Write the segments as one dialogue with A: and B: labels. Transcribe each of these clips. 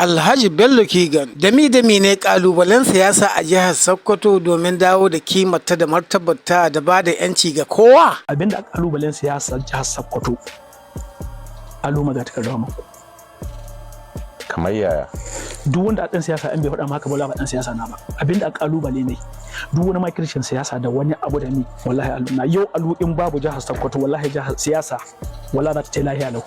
A: Alhaji Bello Kigan, dami-dami ne kalubalen siyasa a jihar Sokoto domin dawo da kimarta da martabarta da ba da 'yanci ga kowa?
B: Abinda kalubalen siyasar jihar Sokoto, al'umma za ta karɓa muku.
C: Kamar yaya?
B: Duk wanda a ɗan siyasa in bai faɗa maka ba, ba ɗan siyasa na ba. Abinda a kalubale ne, duk wani makircin siyasa da wani abu da ni, wallahi alu na yau alu in babu jihar Sokoto, wallahi jihar siyasa wallahi za ta ce lahiya lau.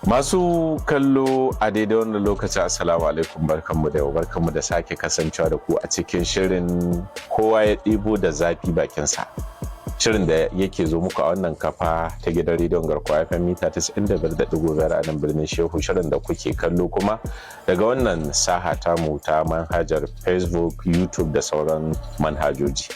C: Masu kallo a daidai wannan lokaci, assalamu alaikum, barkanmu da yau, barkanmu da sake kasancewa da ku a cikin shirin Kowa ya ɗibo da zafi bakinsa. Shirin da yake zo muku a wannan kafa ta gidan rediyon Garkuwa FM mita 95.5 a nan birnin Shehu, shirin da kuke kallo kuma daga wannan saha tamu ta manhajar Facebook, YouTube da sauran manhajoji.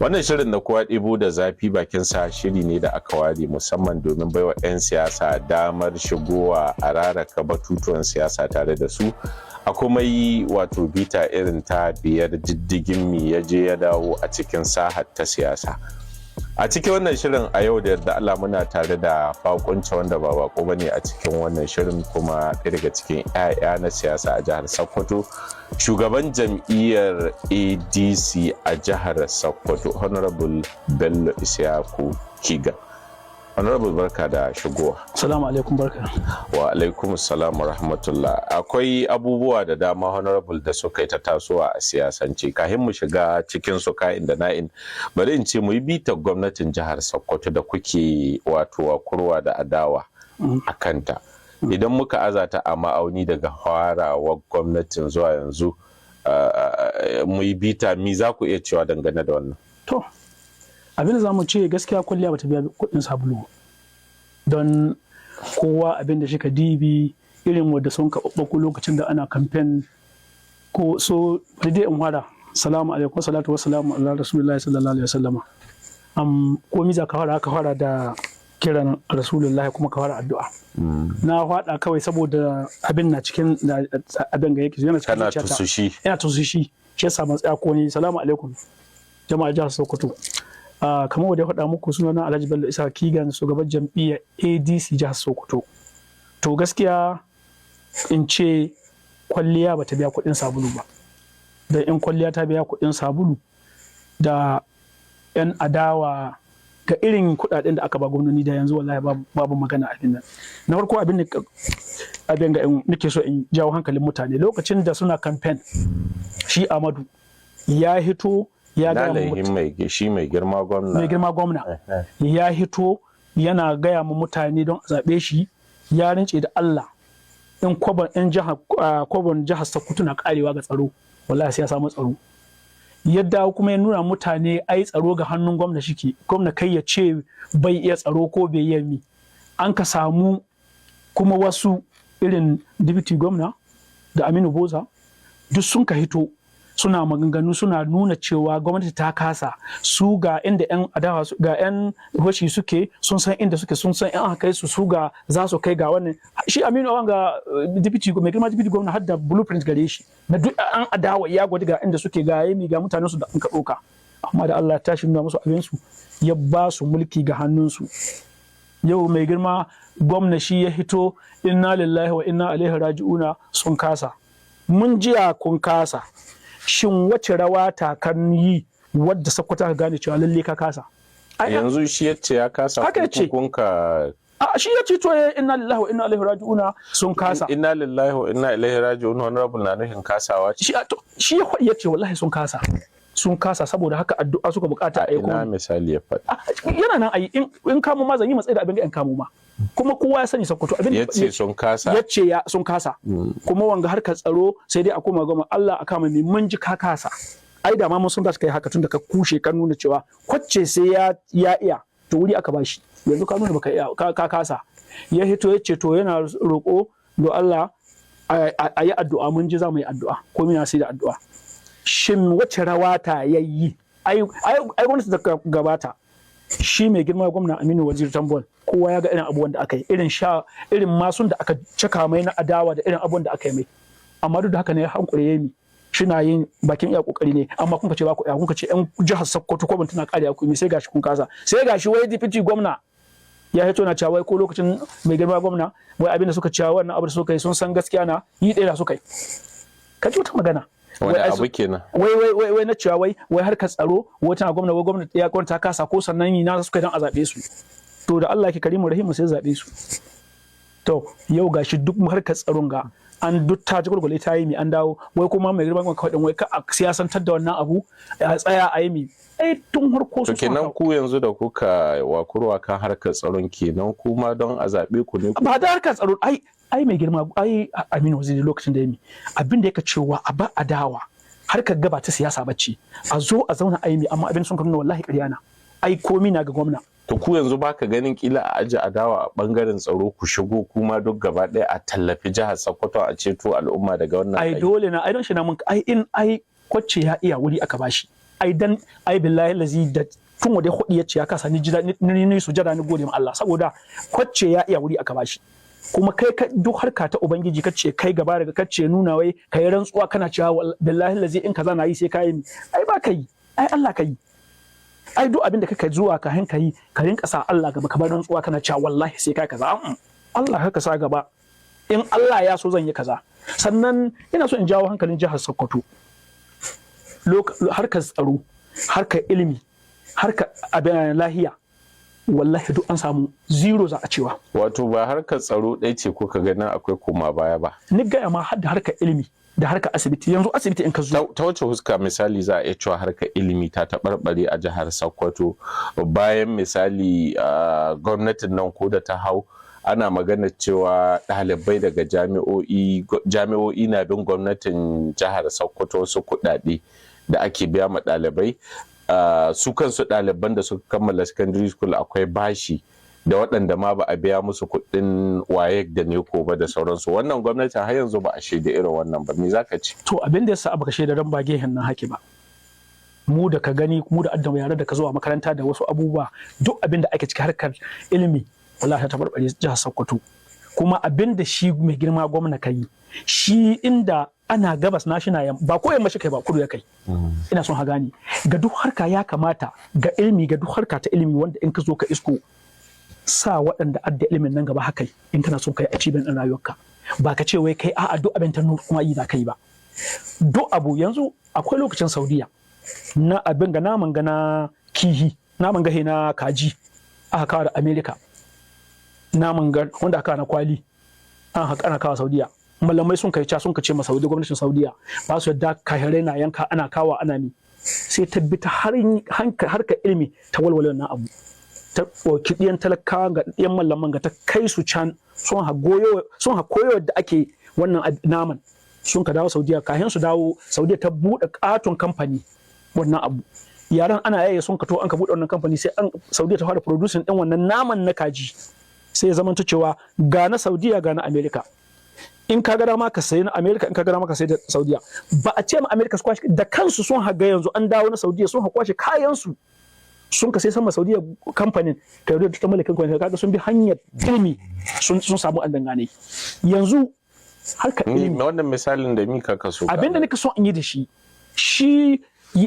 C: Wannan shirin da Kowa ɗibo da zafi bakinsa shiri ne da aka ware musamman domin baiwa 'yan siyasa damar shigowa a raraka batutuwan siyasa tare da su, a kuma yi wato bita irin ta biyar diddigin mi ya je ya dawo a cikin sahar ta siyasa. A cikin wannan shirin a yau, da yarda Allah, muna tare da bakunci wanda ba bako bane a cikin wannan shirin, kuma ɗaya daga cikin 'ya'ya na siyasa a jihar Sokoto, shugaban jam'iyyar ADC a jihar Sokoto, Honorable Bello Isyaku Kigan. Honorable, barka da shigowa.
B: Salamu alaikum, barka.
C: Wa alaikum salam wa rahmatullah. Akwai abubuwa da dama, Honorable, da suka yi ta tasowa a siyasance. Kafin mu shiga cikin su ka'in da na'in, bari in ce mu yi bitar gwamnatin jihar Sokoto da kuke wato kurwa da adawa a kanta. Idan muka azata a ma'auni daga farawar gwamnatin zuwa yanzu, mu yi bita, mi za ku iya cewa dangane da wannan?
B: To, abin da za mu ce, gaskiya kwalliya bata biya kuɗin sabulu. Don kowa abin da shi ka dibi irin wadda sun ka ɓaɓɓako lokacin da ana kamfen ko so. Bari dai in fara: salamu alaikum, salatu wassalamu ala rasulillahi sallallahu alaihi wasallama. Komi za ka fara da kiran Rasulullahi kuma ka fara addu'a. Na faɗa kawai saboda abin na cikin abin ga yake yana cikin
C: Kana
B: zuciyata.
C: Tusushi.
B: Ina tusushi, shi yasa ban tsaya ko ni. Salamu alaikum jama'a jihar Sokoto. Kamar wanda ya faɗa muku, sunana Alhaji Bello Isa Kigan, shugaban jam'iyyar ADC jihar Sokoto. To, gaskiya in ce kwalliya bata biya kuɗin sabulu ba, don in kwalliya ta biya kuɗin sabulu da 'yan adawa ga irin kuɗaɗen da aka ba gwamnoni da yanzu, wallahi babu magana. Abin nan na farko, abin da abin ga nake so in jawo hankalin mutane, lokacin da suna campaign, shi Amadu ya hito ya
C: Na
B: gaya ma
C: laihin mai shi mai girma gwamna.
B: Mai girma gwamna ya hito yana gaya ma mutane don a zaɓe shi, ya rince da Allah in kwabon in jihar kwabon jihar Sokoto na karewa ga tsaro, wallahi sai ya samu tsaro. Yadda kuma ya nuna mutane ai tsaro ga hannun gwamna shike, gwamna kai ya ce bai iya tsaro ko bai iya mi. An ka samu kuma wasu irin deputy gwamna da Aminu Boza duk sun ka hito suna maganganu, suna nuna cewa gwamnati ta kasa, su ga inda 'yan adawa ga 'yan hoshi suke, sun san inda suke, sun san 'yan aka kai su, su ga za su kai ga wannan. Shi Aminu ga deputy, mai girma deputy gwamna, har da blueprint gare shi na duk an adawa, ya gwada ga inda suke, ga yami ga mutanen su da an ka ɗauka. Amma da Allah ya tashi nuna musu abin su, ya ba su mulki ga hannunsu. Yau mai girma gwamna shi ya hito, inna lillahi wa inna ilaihi raji'una, sun kasa. Mun jiya kun kasa, shin wace rawa ta kan yi wadda Sakkwata ka gane cewa lalle ka kasa?
C: Yanzu shi ya ce ya kasa?
B: Haka yace.
C: Kun ka
B: A shi ya ce to ya inna lillahi wa inna ilaihi raji'una, sun kasa.
C: Inna lillahi wa inna ilaihi raji'un, Honorable, na nufin kasawa ce?
B: Shi to, shi ya faɗi, ya ce wallahi sun kasa, sun kasa, saboda haka addu'a suka bukata a yi.
C: Ina misali ya faɗi?
B: Ah, yana nan ayi in kamo ma zan yi matsayi da abin ga in kamo ma, kuma kowa ya sani Sokoto abin da
C: Ya ce sun kasa.
B: Ya ce ya sun kasa, kuma wanga harkar tsaro sai dai a koma gama Allah a kama mai. Mun ji ka kasa, ai da ma mun sun kai haka tun da ka kushe, ka nuna cewa kwacce sai ya iya, to wuri aka bashi. Yanzu ka nuna baka iya, ka kasa. Ya hito ya ce to yana roƙo do Allah a yi addu'a. Mun ji, za mu yi addu'a, ko mina sai da addu'a. Shin wace rawa ta yayi? Ai gwamnati da gabata, shi mai girma gwamna Aminu Waziri Tambuwal, kowa ya ga irin abubuwan da aka yi, irin sha irin masun da aka caka mai na adawa da irin abubuwan da aka yi mai. Amma duk da haka ne hankuri ya yi, shina yin bakin iya kokari ne. Amma kun ce ba ku iya, kun ce yan jihar Sokoto ko ban tana kariya ku, sai gashi kun kasa, sai gashi wai deputy gwamna Ya hito na cewa wai ko lokacin mai girma gwamna, wai abin da suka cewa wannan abu da suka yi, sun san gaskiya na yi ɗaya da suka yi. Ka ji wata magana.
C: Wani
B: Wai ai
C: abu kenan?
B: Wai na cewa wai harkar tsaro, wai tana gwamna, wai gwamnati ya gwamnati ta kasa ko sannan yi na suka yi don a zaɓe su. To, da Allah ke karimu rahimu sai zaɓe su. To, yau gashi duk harkar tsaron ga an duk ta jigulgule, ta yi mi, an dawo wai kuma mai girma gwamna kawai wai ka a siyasantar da wannan abu, a tsaya a yi mi. Ai tun harko
C: To
B: su sun
C: kenan
B: hau.
C: ku yanzu da kuka wakurwa kan harkar tsaron kenan, kuma don a zaɓe ku ne?
B: Ba da harkar tsaro, ai mai girma, ai Aminu Waziri lokacin da ya mi abin da yake cewa a ba adawa, harkar gaba ta siyasa bace, a zo a zauna a yi mi, amma abin sun ka nuna wallahi ƙarya na, ai komi na ga gwamna.
C: To, ku yanzu baka ganin kila a aji adawa a bangaren tsaro, ku shigo kuma duk gaba ɗaya a tallafi jihar Sokoto, a ceto al'umma daga wannan
B: Ai
C: ƙangi?
B: dole na, ai don shi na mun, ai in ai kwacce ya iya wuri aka bashi, ai dan ai billahi lazi da tun wanda hudi ya ce ya kasa, ni jida ni sujada, ni gode ma Allah, saboda kwacce ya iya wuri aka bashi. Kuma kai ka duk harka ta ubangiji kace kai gaba daga kace nuna wai kai rantsuwa kana cewa billahi lazi in kaza na yi sai kai mi, ai ba kai, ai Allah kai. Ai duk abin da kake zuwa ka hanka yi, ka rinka sa Allah gaba, kamar rantsuwa kana cewa wallahi sai kai kaza. Allah ka sa gaba, in Allah ya so zan yi kaza. Sannan ina so in jawo hankalin jihar Sokoto: harkar tsaro, harkar ilimi, harkar abin lahiya, wallahi duk an samu zero za a cewa.
C: Wato ba harkar tsaro ɗaya ce kuka ganin akwai koma baya ba?
B: Ni gaya ma, har da harkar ilimi da harkar asibiti. Yanzu asibiti in ka zo
C: Ta wace huska misali za a iya cewa harkar ilimi ta taɓarɓare a jihar Sokoto, bayan misali gwamnatin nan ko da ta hau ana magana cewa ɗalibai daga jami'o'i, jami'o'i na bin gwamnatin jihar Sokoto wasu kuɗaɗe da ake biya ma ɗalibai, su kansu ɗaliban da suka kammala secondary school akwai bashi, da waɗanda ma ba a biya musu kuɗin WAEC da NECO ba da sauransu? Wannan gwamnati har yanzu ba a shaida irin wannan ba. Me za ka ce?
B: To, abin da yasa baka shaida ran ba gehen nan haki ba, mu da ka gani, mu da addan yare da ka zuwa makaranta da wasu abubuwa, duk abin da ake ciki harkar ilimi wallahi ta tabarbare jihar Sokoto. Kuma abin da shi mai girma gwamna ka yi shi, inda ana gabas na shi na yamma, ba ko yamma shi kai ba, kudu ya kai. Ina son ha gane, ga duk harka ya kamata ga ilimi, ga duk harka ta ilimi, wanda in ka zo ka isko sa waɗanda adda ilimin nan gaba haka, in kana son kai achievement ɗin rayuwarka, ba ka ce wai kai a'a duk abin ta kuma yi za ka yi ba. Duk abu yanzu akwai lokacin Saudiya na abin ga naman ga na kihi, naman gahe na kaji aka kawo da America, naman ga wanda aka na kwali an haka ana kawo Saudiya. Malamai sun kai ca, sun ka ce ma Saudiya, gwamnatin Saudiya ba su yadda kahirai na yanka ana kawo ana ni, sai ta bi ta harkar ilimi ta walwale wannan abu, ta ɗauki ɗiyan talakawa ga ɗiyan mallaman ga ta kai su can, sun ha koyo da ake wannan naman, sun ka dawo Saudiya. Kafin su dawo Saudiya ta buɗe katon kamfani wannan abu, yaran ana yaye sun ka to an ka buɗe wannan kamfani, sai an Saudiya ta fara producing ɗin wannan naman na kaji. Sai ya zamanta cewa ga na Saudiya, ga na America, in ka ga dama ka sayi na America, in ka ga dama ka sayi da Saudiya. Ba a ce ma America su kwashe da kansu, sun haga yanzu an dawo na Saudiya, sun kwashe kayan su, sun ka sai sama Saudiya kamfanin ka yarda ta mallakin kamfanin. Kaga sun bi hanyar ilimi, sun samu an dangane yanzu harkar ilimi.
C: Wannan misalin da mika ka so
B: Abinda nika so in yi da shi, shi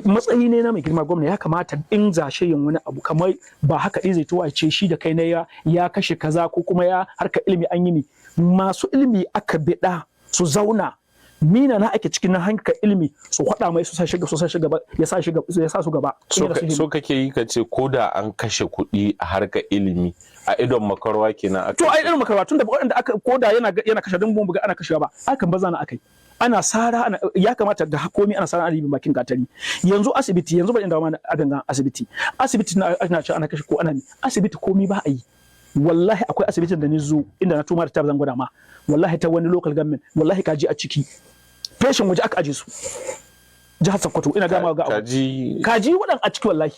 B: matsayi ne na mai girma gwamna, ya kamata in zashe yin wani abu kamar ba haka ɗin zai tuwa ce shi da kai na ya kashe kaza ko kuma ya harkar ilimi an yi mi, masu ilimi aka biɗa su zauna, mina na ake cikin na harkar ilimi, su faɗa mai, su sa shi su sa shi gaba, ya sa shi gaba, ya sa su gaba.
C: So kake yi ka ce ko da an kashe kuɗi a harkar ilimi, a idon makarwa kenan aka
B: To, ai irin makarwa tun da waɗanda aka koda yana kashe dimbin buga ana kashewa ba akan baza na akai ana sara ana, ya kamata ga komi ana sara ana yi bakin gatari. Yanzu asibiti, yanzu bari in dawo mana abin ga asibiti. Asibiti na ana cewa ana kashe ko ana mi asibiti, komi ba a yi. Wallahi akwai asibitin da ni zo inda na tuma da ta zan gwada ma, wallahi ta wani local government, wallahi kaji a ciki, feshin waje aka aje su. Jihar Sokoto, ina gama ga abu.
C: Kaji?
B: Kaji waɗan a ciki wallahi.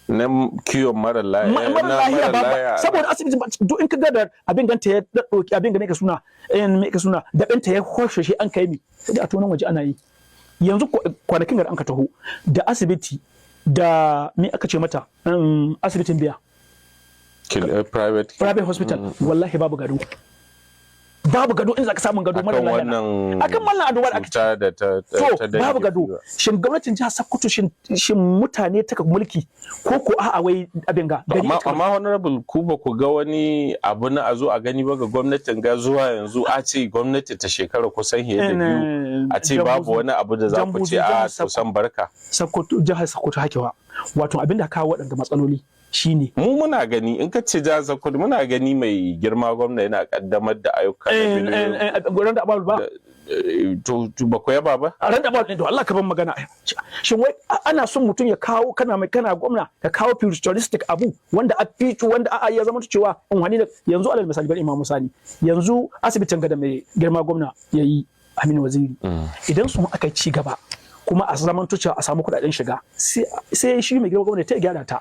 C: Na kiwon mara lahiya?
B: Mara lahiya ba, saboda asibiti duk in ka ga da abin ganta ya dauki abin ga me ka suna me ka suna da ɗanta ya hoshe shi an kai mi, sai a tonan waje ana yi. Yanzu kwanakin gar an ka taho da asibiti da me aka ce mata, asibitin biya
C: private.
B: Private hospital, wallahi babu gado. Babu gado in za ka samun gado mara
C: Akan
B: lahiya.
C: wannan
B: Akan wannan annoba da aka
C: cuta da ta
B: to
C: ta
B: babu
C: dange
B: gado. Shin gwamnatin jihar Sokoto, shin mutane taka mulki ko a'a, wai abin ga gari
C: Amma
B: ita-
C: amma honorable, ku ba ku ga wani abu na a zo a gani ba ga gwamnatin ga zuwa yanzu, a ce gwamnati ta shekara kusan fiye da 2, a ce babu wani abu da za ku ce a to san barka?
B: Sokoto, jihar Sokoto hakewa, wato abin da kawo waɗanda matsaloli shine
C: Mu muna gani, in ka ce jihar Sokoto, muna gani mai girma gwamna yana kaddamar da ayyuka na biliyoyi.
B: Ran da abalu ba.
C: To ba ku yaba ba?
B: A ran da abalu to Allah ka ban magana. Shin wai ana son mutum ya kawo, kana mai, kana gwamna, ka kawo futuristic abu wanda a fitu, wanda a ya zama cewa wani da yanzu, alal misali, bari Imam Sani, yanzu asibitin ga da mai girma gwamna yayi, Aminu Waziri, idan su aka ci gaba kuma a zaman cewa a samu kuɗaɗen shiga, sai shi mai girma gwamna ta gyara ta,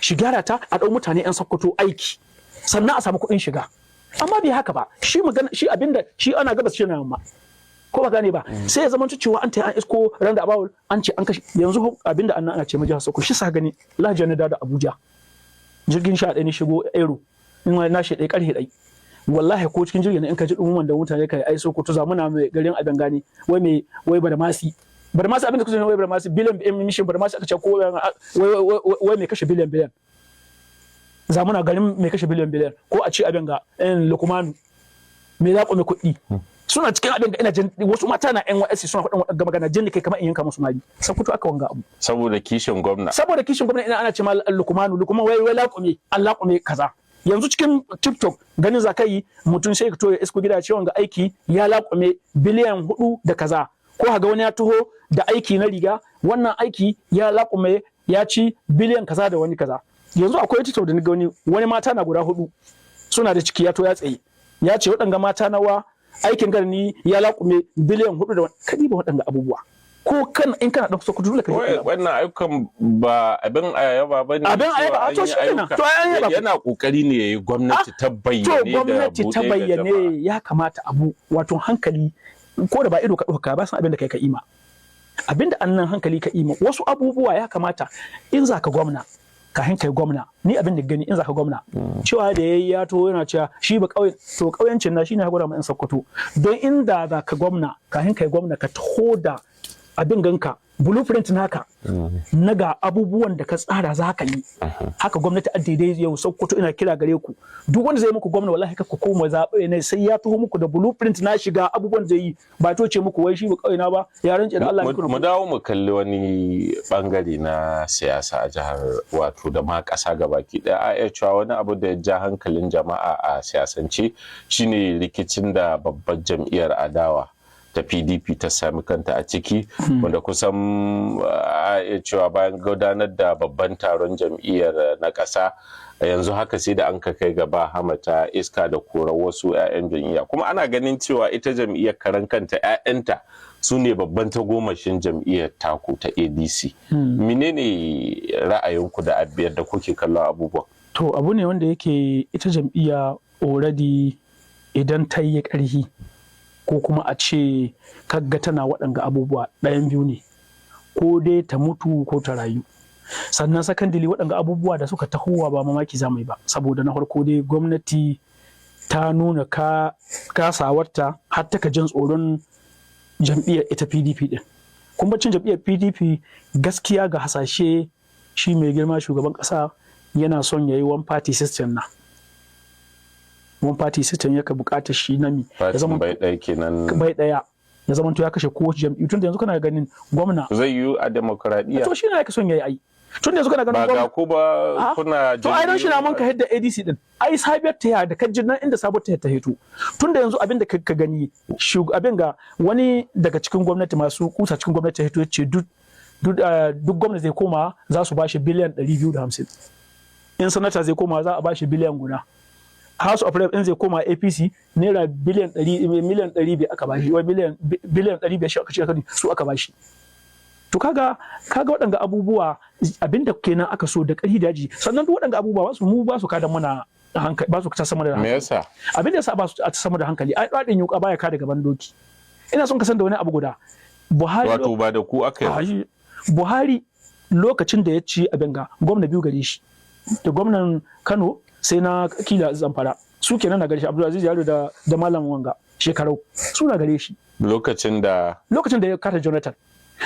B: shi gyara ta, a ɗau mutane 'yan Sokoto aiki, sannan a samu kuɗin shiga. Amma bai haka ba. Shi magana shi abinda shi ana gabas shi na yamma, ko ba gane ba? Sai ya zama cewa an ta an isko ran da abawul an ce an kashe. Yanzu abinda an ana ce ma jihar Sokoto shi sa gani lajiya na da Abuja jirgin 11 ne shigo aero in wani nashi ɗaya karhe ɗai. Wallahi ko cikin jirgin in ka ji ɗumuman da mutane kai, ai Sokoto zamuna mai garin abin gani, wai mai, wai Badamasi, Badamasi, abin da kusa, wai Badamasi biliyan mission Badamasi aka ce ko wai mai kashe biliyan biliyan, zamuna garin mai kashe biliyan biliyan, ko a ce abin ga Lukumanu mai zaƙo mai kuɗi suna cikin abin ga. Ina jin wasu mata na NYSC suna faɗin waɗanda magana, jin kai kamar in yanka musu mari. Sokoto aka wanga abu.
C: Saboda kishin gwamna.
B: Saboda kishin gwamna. Ina ana ce ma Lukumanu, Lukuman, wai laƙume, an laƙume kaza. Yanzu cikin TikTok ganin za ka yi mutum sai ka to ya isko gida ce wanga aiki ya laƙume biliyan 4 da kaza, ko haga wani ya taho da aiki na riga, wannan aiki ya laƙume, ya ci biliyan kaza da wani kaza. Yanzu akwai TikTok da ni ga wani mata na guda hudu suna da ciki, ya to ya tsaye ya ce waɗanga mata nawa, aikin garni ya laƙume biliyan 4 da wani kadi ba. Waɗanga abubuwa ko kan in kana ɗan Sokoto dole ka yi.
C: Wannan ayyukan ba abin ayaba ba ne?
B: Abin ayaba, to shi kenan, to an yaba.
C: Yana kokari ne yayi gwamnati ta bayyane.
B: To gwamnati ta bayyane ya kamata abu, wato hankali ko da ba ido ka ɗauka ba san abin da kai ka ima, abin da annan hankali ka ima. Wasu abubuwa ya kamata in za ka gwamna, kafin kai gwamna, ni abin da gani in za ka gwamna, cewa da yayi ya to yana cewa shi ba kauye, to kauyancin na shine ya gwada ma yan Sokoto. Don inda za ka gwamna, kafin kai gwamna ka taho da abin ganka, blueprint naka na ga abubuwan da ka tsara za ka yi. Haka gwamnati a daidai yau Sokoto, ina kira gare ku, duk wanda zai muku gwamna, wallahi ka ku koma zaɓe ne sai ya taho muku da blueprint na shiga abubuwan zai yi, ba to ce muku wai shi ba kauye na ba, ya rance da Allah.
C: Mu dawo mu kalli wani bangare na siyasa a jihar, wato da ma ƙasa gabaki ɗaya. A iya cewa wani abu da ya ja hankalin jama'a a siyasance shine rikicin da babbar jam'iyyar adawa ta PDP ta sami kanta a ciki, wanda kusan a iya cewa bayan gudanar da babban taron jam'iyyar na ƙasa yanzu haka, sai da an ka kai gaba hamata iska da korar wasu 'ya'yan jam'iyya. Kuma ana ganin cewa ita jam'iyyar karan kanta 'ya'yanta su ne babban tagomashin jam'iyyar taku ta ADC. Menene ra'ayinku da abiyar da kuke kallon abubuwan?
B: To abu ne wanda yake ita jam'iyya already idan ta yi ƙarfi, ko kuma a ce kaga tana waɗanga abubuwa, ɗayan biyu ne: ko dai ta mutu ko ta rayu. Sannan secondly, waɗanga abubuwa da suka tahowa ba mamaki za mu yi ba, saboda na farko dai gwamnati ta nuna kasawarta har ta jin tsoron jam'iyyar ita PDP din. Kuma cin jam'iyyar PDP gaskiya ga hasashe, shi mai girma shugaban ƙasa yana son ya yi one party system, na one party system yaka bukatar shi na mi
C: ya zama bai ɗaya kenan.
B: Bai ɗaya, ya zama to ya kashe kowace jam'iyyu, tunda yanzu kana ganin gwamna
C: Zai yiwu a demokradiyya?
B: To shi ne yake son yayi ai, tunda yanzu kana ganin
C: ba ga ku ba kuna
B: To ai don shi na mun ka hidda ADC din ai, sabiyar ta da kajin nan inda sabuwar ta hito. Tunda yanzu abin da ka gani, abin ga wani daga cikin gwamnati, masu kusa cikin gwamnati ta hito ya ce duk gwamnati zai koma za su bashi biliyan 250, in sanata zai koma za a bashi biliyan 1, House of Rep in zai koma APC naira biliyan 100, miliyan 500 aka bashi, wai biliyan 500 shi aka ce su aka bashi. To kaga waɗanga abubuwa abinda kenan aka so da ƙarfi daji. Sannan duk waɗanga abubuwa su mu ba su kada mana hankali, ba su ta sama da
C: hankali. Me yasa?
B: Abinda yasa ba su ta sama da hankali, ai ɗaɗin yuka baya kada gaban doki. Ina son ka san da wani abu guda. Buhari
C: Wato ba da ku aka
B: yi. Buhari lokacin da ya ci abin ga gwamna biyu gare shi, da gwamnan Kano sai na kila Zamfara. Su kenan na gare shi, Abdulaziz Yaro da Malam Wanga Shekarau, su na gare shi.
C: Lokacin da
B: Lokacin da ya kata Jonathan.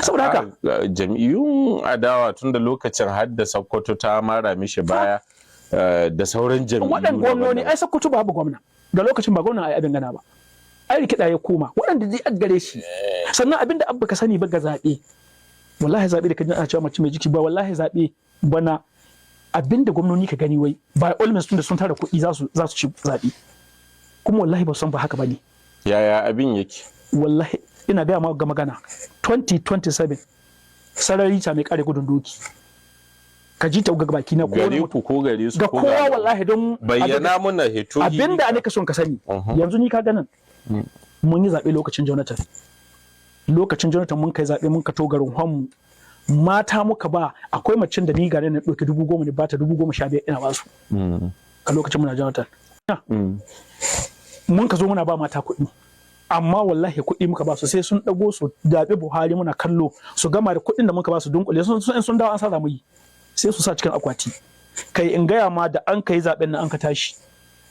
B: Saboda haka
C: jam'iyyun adawa, tun da lokacin har da Sokoto ta mara mishi baya da sauran jam'iyyu
B: Waɗanda gwamnoni
C: daban-daban.
B: Ai Sokoto babu gwamna ga lokacin, ba gwamna ai abin gana ba, ai rikida ya koma waɗanda dai an gare shi. Sannan abin da abba ka sani ba ga zaɓe, wallahi zaɓe da ka ji ana cewa mace mai jiki ba, wallahi zaɓe bana abin da gwamnoni ka gani wai by all means tunda sun tara kuɗi za su ci zaɓe, kuma wallahi ba su san ba haka ba ne.
C: Yaya abin yake?
B: Wallahi ina gaya ma ga magana, 2027 sarari ta mai kare gudun doki, ka ji ta ga baki na ko
C: Gare ku ko gare su
B: ga
C: ko
B: kowa.
C: Al'umma?
B: Wallahi don
C: Bayyana muna hito.
B: Abinda aka son ka sani, yanzu ni ka ganin mun yi zaɓe lokacin Jonathan. Lokacin Jonathan mun kai zaɓe, mun ka to garin mu mata muka ba. Akwai macen da ni gare na ɗauki 10,000 ne ba ta, 15,000 ina ba su a lokacin muna Jonathan. Mun ka zo muna ba mata kuɗi, amma wallahi kuɗi muka ba su sai sun ɗago su zaɓi Buhari muna kallo, su gama da kuɗin da muka ba su dunkule, sun dawo an sa za mu yi sai su sa cikin akwati. Kai, in gaya ma, da an kai zaɓen nan an ka tashi,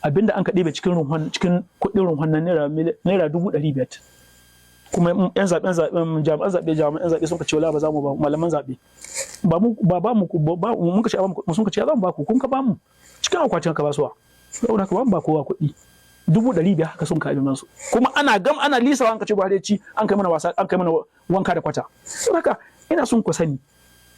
B: abinda an ka ɗebe cikin runhon, cikin kuɗin runhon nan naira 500,000. Kuma yan zaɓen zaɓen jami'an zaɓe, jami'an zaɓe sun ka ce wala ba za mu ba malaman zaɓe ba mu ba ba mu ba mun ka ce ba mu, sun ka ce za mu ba ku, kun ka ba mu cikin akwatin ka ba suwa. Saboda haka ba mu ba kowa kuɗi 500,000 haka sun ka abin su. Kuma ana gam ana lisawa an ka ce Buhari ya ci, an kai mana wasa, an kai mana wanka da kwata. Saboda haka ina son ku sani,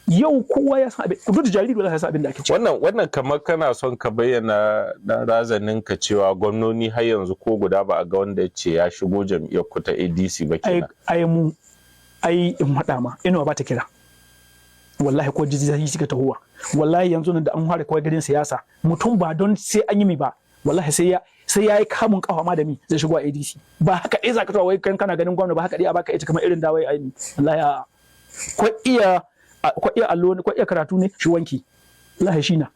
B: yau kowa ya san abin duk da jariri wallahi ya san abin da ake ciki.
C: Wannan kamar kana son ka bayyana dan razanin ka cewa gwamnoni har yanzu ko guda ba a ga wanda ya ce ya shigo jam'iyyar ku ta ADC ba
B: Ai
C: kenan?
B: Ai mu ai in faɗa ma, inuwa ba ta kira wallahi, ko jijiyoyi suka tahowa. Wallahi yanzu nan da an fara kawai garin siyasa, mutum ba don sai an yi mi ba, wallahi sai ya yi kamun kafa ma da mi zai shigo a ADC. Ba haka ɗaya za ka tawa wai kan kana ganin gwamna ba haka ɗaya a baka ita kamar irin dawai. Ai wallahi a'a, ko iya allo ne ko iya karatu ne shi wanki, wallahi shi na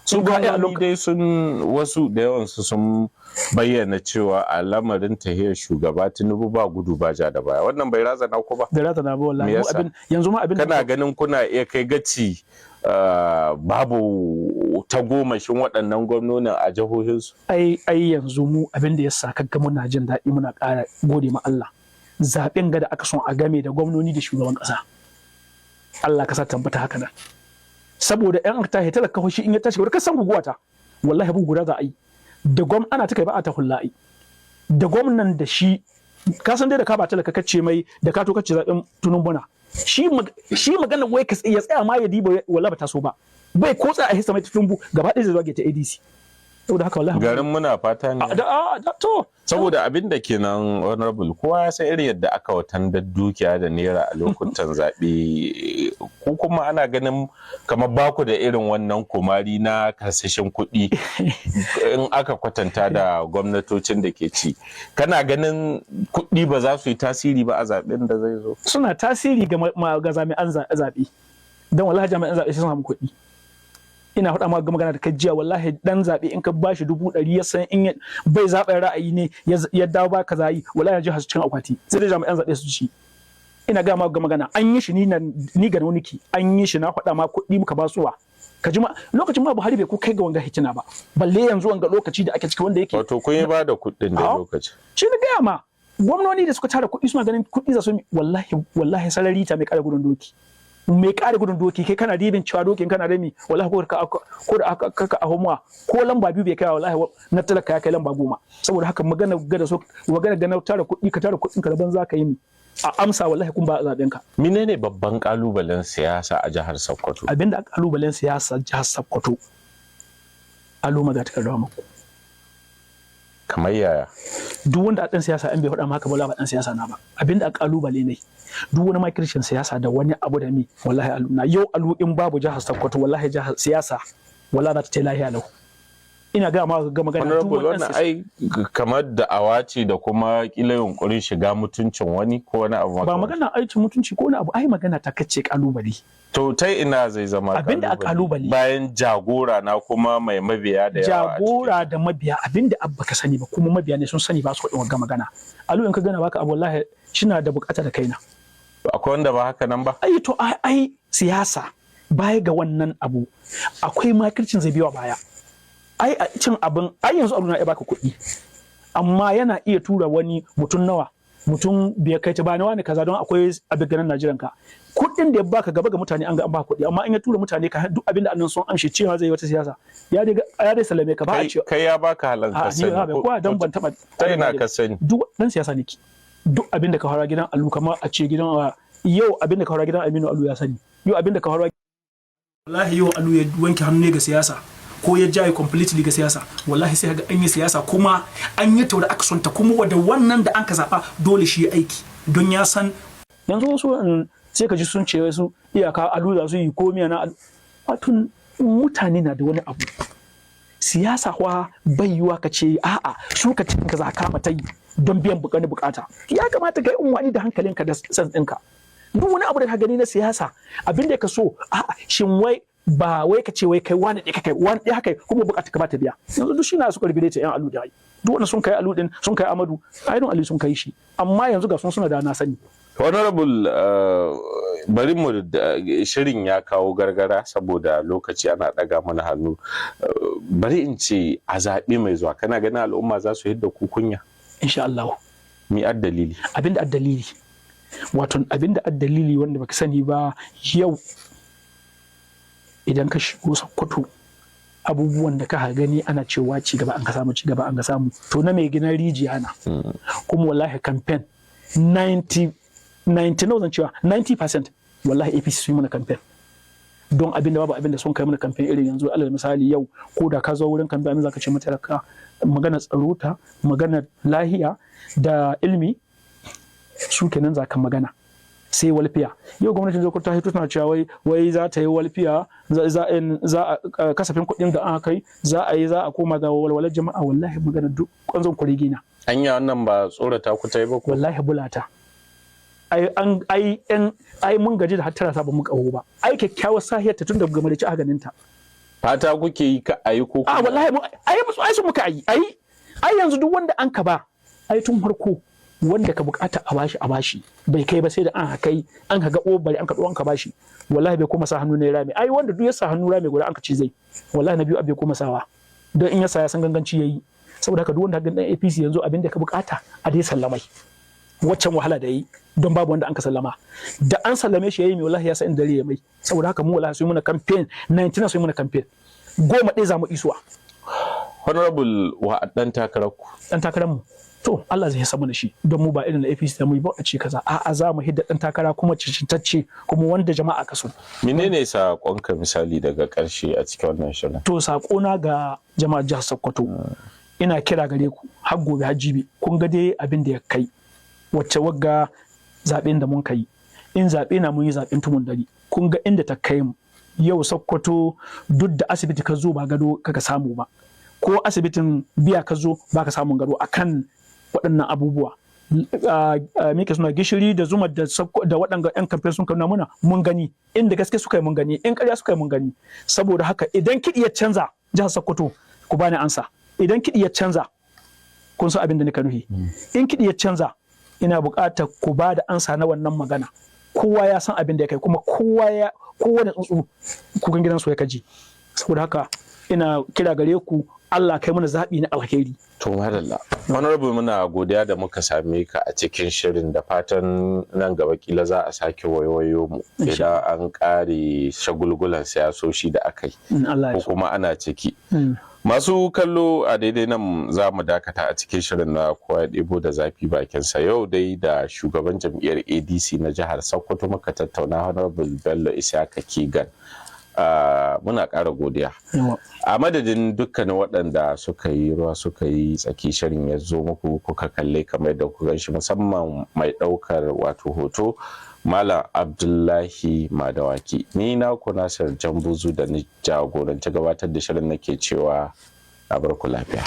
C: Su
B: In ka iya allo
C: gwamnoni dai sun, wasu da yawansu sun bayyana cewa a lamarin tahiyar shugaba Tinubu ba gudu ba ja da baya. Wannan bai razana ku ba?
B: Da razana ba wallahi.
C: Me
B: Mu
C: yasa?
B: Abin yanzu ma abin da
C: Kana ganin kuna iya kai gaci babu tagomashin waɗannan gwamnonin a jihohinsu?
B: Ai yanzu mu abin da ya sa kaga muna jin daɗi, muna ƙara gode ma Allah, zaɓen ga da aka son a game da gwamnoni da shugaban ƙasa, Allah ka sa tabbata haka nan. Saboda yan aka tashi talaka shi in ya tashi ka san guguwa ta, wallahi bugu guda za a yi da gwam ana ta kai ba a ta hulla'i da gwamnan da shi. Ka san dai da ka ba talaka kace mai da ka to kace zaɓen Tinubu shi magana wai ka ya tsaya ma ya diba, wallahi ba ta so ba, bai ko tsaya a hissa mai Tinubu gaba ɗaya zai zage ta ADC. Saboda haka wallahi
C: Garin muna fata ne.
B: Da to.
C: Saboda abin da kenan, honorable, kowa ya san irin yadda aka watan da dukiya da naira a lokutan zaɓe. Ko kuma ana ganin kamar baku da irin wannan kumari na karsashin kuɗi in aka kwatanta da gwamnatocin da ke ci. Kana ganin kuɗi ba za su yi tasiri ba a zaɓen da zai zo?
B: Suna tasiri ga jami'an zaɓe, don wallahi jami'an zaɓe sai sun samu kuɗi. Ina faɗa ma magana da jiya, wallahi dan zaɓe in ka bashi 100,000 ya san in bai zaɓen ra'ayi ne ya dawo ba ka zayi, wallahi ya ji cikin akwati sai dai jami'an zaɓe su ci. Ina ga ma magana, an yi shi, ni ni ga niki an yi shi, na faɗa ma kuɗi muka basuwa. Ka ji ma lokacin ma Buhari bai ko kai ga wanga hitina ba, balle yanzu wanga lokaci da ake ciki wanda yake
C: Wato kun yi ba da kuɗin da lokaci.
B: Shi ne gaya ma, gwamnoni da suka tara kuɗi suna ganin kuɗi za su, wallahi wallahi sarari ta mai ƙara gudun doki, mai ƙara gudun doki. Kai kana dibin cewa dokin kana rami, wallahi ko da aka ka ahumuwa ko lamba 2 bai kai, wallahi na talaka ya kai lamba 10. Saboda haka magana ga da so magana ga na tara kuɗi, ka tara kuɗin ka daban za ka yi mi a amsa, wallahi kun ba a zaben ka.
C: Menene babban kalubalen siyasa a jihar Sokoto?
B: Abinda kalubalen siyasa jihar Sokoto, aluma ga takardawa muku.
C: Kamar yaya?
B: Duk wanda a ɗan siyasa in bai faɗa maka ba, ba ɗan siyasa na ba. Abinda a kalubale ne, duk wani makircin siyasa da wani abu da mi, wallahi alu na yau alu in babu jihar Sokoto, wallahi jihar siyasa wallahi za ta ta lahiya lau. Ina ga ma ga magana duk
C: Honorable,
B: wani
C: wannan ai kamar da'awa ce da kuma kila yunkurin shiga mutuncin wani ko wani abu
B: ba
C: makamancin.
B: Magana aikin mutunci ko wani abu, ai magana ta kace kalubale.
C: To ta ina zai zama
B: Abinda a kalubale.
C: Bayan jagora na kuma mai mabiya da yawa a cikin-
B: Jagora da mabiya, abinda abba ka sani ba kuma mabiya ne sun sani ba su faɗin wagga magana. Alu in ka gana baka abu, wallahi shina da bukata da kaina.
C: Akwai wanda ba haka nan ba?
B: Ai to ai siyasa baya ga wannan abu akwai makircin zai biyo baya. Ai a cin abin, ai yanzu Alu na iya baka kuɗi, amma yana iya tura wani mutum nawa, mutum biyar, kai ta bani wani kaza don akwai abin ganin Najeriya ka. Kuɗin da ya baka gaba ga mutane, an ga an baka kuɗi, amma in ya tura mutane ka, duk abin da annan sun amshe cewa zai yi wata siyasa, ya dai sallame ka, ba a
C: Kai
B: cewa.
C: Kai ya baka halan
B: A
C: ka
B: ni
C: sani?
B: ba ko dan ban taba.
C: Ta ina ka sani?
B: Duk dan siyasa ne ki, duk abin da ka fara gidan Alu, kamar a ce gidan yau abin da ka fara gidan Aminu, Alu ya sani. Yau abin da ka fara, wallahi yau Alu ya wanke hannu ne ga siyasa, ko ya jaye completely ga siyasa, wallahi sai ga an yi siyasa kuma an yi ta da aka sonta, kuma wadda wannan da an ka zaba dole shi ya aiki don ya san. Yanzu wasu sai ka ji sun ce wasu iyaka Alu za su yi ko miya na Alu. Wato mutane na da wani abu, siyasa kwa bai yiwa ka ce a'a, su ka cikin ka za ka kama ta yi don biyan bukata. Ya kamata ka yi unwani da hankalinka da sense ɗinka. Duk wani abu da ka gani na siyasa, abin da ka so, a'a, shin wai ba wai ka ce wai kai wani ɗaya kai, wani ɗaya kai, kuma bukata ka ba ta biya. Yanzu duk shi na suka rigire ta yan Alu da ai duk wanda sun kai Alu din, sun kai Amadu, ai don Alu sun kai shi, amma yanzu ga sun suna da na sani.
C: Honorable, bari mu shirin ya kawo gargara saboda lokaci ana ɗaga mana hannu. Bari in ce, a zaɓe mai zuwa, kana ganin al'umma za su hidda ku kunya?
B: Insha Allah.
C: Mi ad dalili?
B: Abinda addalili, wato abinda addalili wanda baka sani ba, yau idan ka shigo Sokoto, abubuwan da ka gani ana cewa ci gaba an ka samu, ci gaba an ka samu, to na mai gina rijiya na. Kuma wallahi campaign 90 90, nawa zan cewa, 90% wallahi APC sun yi mana campaign, don abin da babu abin da sun kai mana campaign irin yanzu. Alal misali, yau ko da ka zo wurin campaign, abin zaka ce mata ka magana tsaro, ta magana lahiya da ilimi, su kenan za ka magana, sai welfare. Yau gwamnatin Sokoto ta hito tana cewa wai za ta yi welfare, za a kasafin kuɗin da aka kai, za a yi, za a koma ga walwalar jama'a. Wallahi magana duk kwanzon kuregi na.
C: Anya wannan ba tsorata ku ta yi ba ko?
B: Wallahi bulata, ai an ai yan ai mun gaji da hattara ta ba mu kawo ba. Ai kyakkyawar sahiyar ta tun da gamar ci a ganin ta.
C: Fata kuke yi ka ayi ko?
B: A wallahi ai ai su muka yi, ai yanzu duk wanda an ka ba, ai tun farko wanda ka bukata a bashi, a bashi, bai kai ba, sai da an kai an ka ga bari an ka an ka bashi, wallahi bai koma sa hannu ne rami. Ai wanda duk ya sa hannu rami guda an ka ci zai, wallahi na biyu bai koma sawa, don in ya sa ya san ganganci yayi. Saboda haka duk wanda ga dan APC yanzu, abin da ka bukata a dai sallamai waccan wahala da yi, don babu wanda an ka sallama. Da an sallame shi yayi mai, wallahi ya san inda dare ya mai. Saboda haka mu wallahi su yi muna campaign 19, su yi muna campaign 10 ɗaya za mu isuwa.
C: Honorable, wa dan takarar ku?
B: Dan takarar mu, to Allah zai samu da shi, don mu ba irin da APC da mu yi ba a ce kaza. A'a, za mu hidda dan takara kuma cicintacce, kuma wanda jama'a ka so.
C: Menene saƙonka misali daga ƙarshe a cikin wannan shirin?
B: To, saƙona ga jama'ar jihar Sokoto, ina kira gare ku har gobe har jibi. Kun ga dai abin da ya kai wacce wagga zaɓen da mun kai, in zaɓe na mun yi zaɓen tumun dare, kun ga inda ta kai mu yau. Sokoto duk da asibiti ka zo ba gado kaka samu ba, ko asibitin biya ka zo ba ka samun gado akan waɗannan abubuwa. Mike suna gishiri da zuma da da waɗanga 'yan kamfen sun nuna muna, mun gani inda gaske suka yi, mun gani in ƙarya suka yi, mun gani. Saboda haka idan kiɗi ya canza jihar Sokoto, ku bani ansa. Idan kiɗi ya canza, kun san abin da nika nuhi. In kiɗi ya canza, ina buƙatar ku ba da ansa na wannan magana. Kowa ya san abin da ya kai, kuma kowa ya kowane tsuntsu kukan gidansu ya kaji. Saboda haka ina kira gare ku, Allah kai mana zaɓi na alheri.
C: To madalla. Honorable, muna godiya da muka same ka a cikin shirin, da fatan nan gaba kila za a sake wayo mu idan an kare shagulgulan siyasoshi da aka yi
B: Allah ya
C: ko
B: so.
C: kuma ana ciki. Masu kallo, a daidai nan za mu dakata a cikin shirin na Kowa ya ɗebo da zafi bakinsa. Yau dai da shugaban jam'iyyar ADC na jihar Sokoto muka tattauna, Honorable Bello Isaka Kigan. Muna ƙara godiya.
B: Yawa.
C: A madadin dukkanin waɗanda suka yi ruwa suka yi tsaki shirin ya zo muku kuka kalle kamar yadda kuka gan shi, musamman mai ɗaukar wato hoto, Malam Abdullahi Madawaki, ni na ku Nasir Jambuzu da ni jagoranci gabatar da shirin nake cewa a barku lafiya.